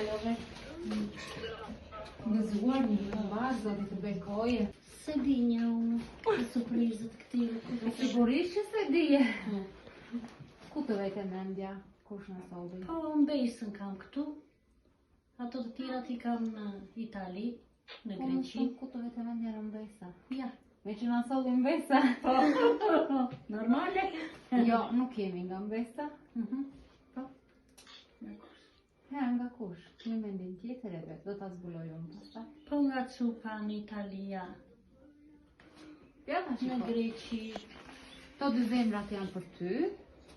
kalove? Gëzuar një të mbarë, zoti të bekojë. S'e di një unë, për surprizët këti. Sigurisht që s'e dije. Ku të vete mendja? Kush na solli? Po, mbesën kam këtu. Ato të tjerat i kam në Itali, në Po, më Greqi. thonë, Ku të vete mendja në mbesa? Ja, Me që na solli mbesa. po, normale. jo, nuk jemi nga mbesa. Mhm. Po. Nga kush? Ja, nga kush? Një mendim tjetër e vet, do ta zbuloj unë pastaj. Po nga Cupa në Italia, Ja ta në shikoj. Greqi. Këto dy zemrat janë për ty,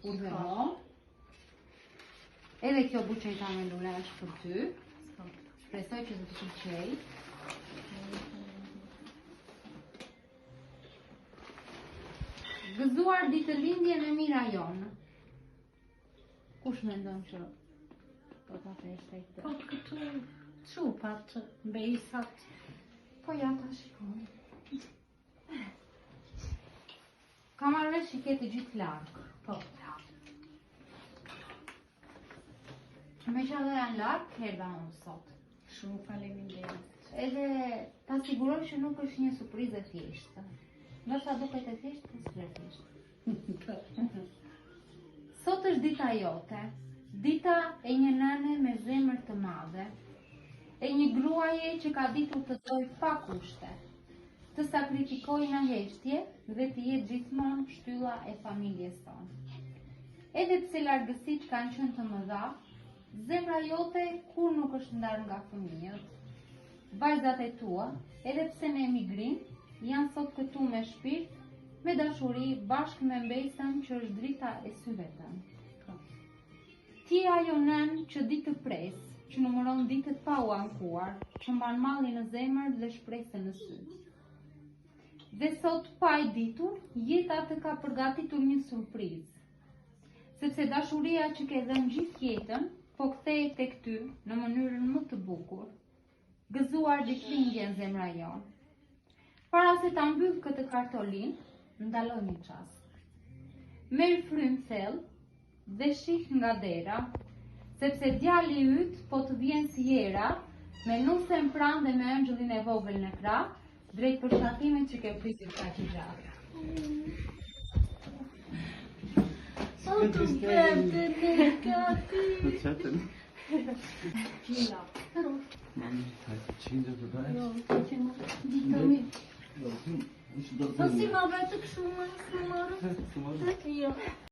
urdhëro. Edhe kjo buqeta me lule është për ty. Po. Shpresoj që do të pëlqej. Gëzuar ditëlindjen e mira jonë. Kush mendon që do ta feshtoj këtë? Po këtu Cupat, mbesat. Po ja ta shikoj. Ka marrë vesh që ke të gjithë larg. Po. Me që ato janë larg, erdha unë sot. Shumë faleminderit. Edhe ta siguroj që nuk është një surprizë e thjeshtë. Ndoshta duket e thjeshtë, po s'është e thjeshtë. Sot është dita jote, dita e një nëne me zemër të madhe, e një gruaje që ka ditur të dojë pa kushte, të sakrifikojë në heshtje dhe të jetë gjithmonë shtylla e familjes sonë. Edhe pse largësitë kanë qenë të mëdha, zemra jote kur nuk është ndarë nga fëmijët. Vajzat e tua, edhe pse në emigrim, janë sot këtu me shpirt, me dashuri, bashkë me mbesën që është drita e syve tënd. Po. Ti je ajo nënë që di të pres, që numëron ditët pa u ankuar, që mban mallin në zemër dhe shpresën në sy. Dhe sot pa e ditur, jeta të ka përgatitur një surprizë. Sepse dashuria që ke dhënë gjithë jetën, po kthehet tek ty në mënyrën më të bukur. Gëzuar ditëlindjen zemra jonë. Para se ta mbyll këtë kartolinë, ndaloj një çast. Merr frymë thellë dhe shih nga dera, sepse djali yt po të vjen si era, me nusen pranë dhe me ëngjëllin e vogël në krah, drejt përshtatimit që ke pritur kaq gjatë. Sot u bete në gati. Çetën. Gjila. Mami, qindë të bëhet. Jo, të që nuk dita mi. Po si ma vetë kështu më, s'më marrë? Jo.